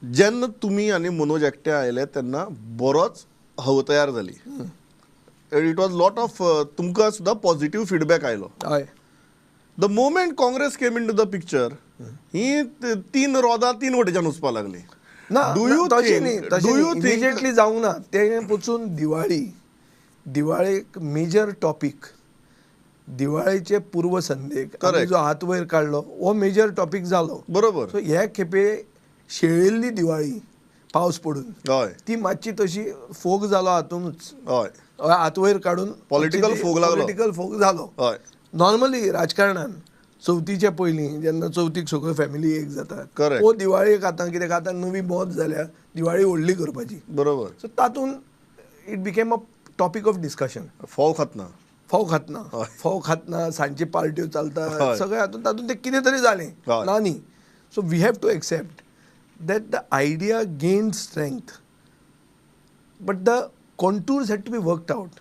जेन्ना तुमी आनी मनोज एकटे आयले तेन्ना बरोच हव तयार जाली. It was lot of, तुमकां सुद्दां पॉझिटिव्ह फिडबॅक आयलो. The moment Congress came into the picture, ही तीन रोदां तीन वटेच्यान वचपाक लागली. ना. Do you तशें न्ही. Do तशें you think immediately जावंक ना. तें पसून दिवाळी, दिवाळेक मेजर टॉपीक, दिवाळेचे पूर्वसंध्येक आमी जो हात वयर काडलो हो मेजर टॉपीक जालो. सो हे खेपे शेळिल्ली दिवाळी पावस पडून ती मातशी तशी फोग जालो हातूनच. हात वयर काडून Political फोग लागलो. पॉलिटिकल फोग जालो. नॉर्मली राजकारणान चवथीच्या पयलीं जेन्ना चवथीक सगळ्यो फॅमिली एक जातात वो दिवाळेक आतां कित्याक आतां नवी मत जाल्या दिवाळी व्हडली करपाची. सो तातूंत it became a topic of discussion. फोव खातना. फोव खातना. फोव खातना, सांजची पार्ट्यो चलता, सगळें हातूंत तातूंत तें कितें तरी जालें. ना न्ही. So we have to accept that the idea gain strength, but the contours had to be worked out.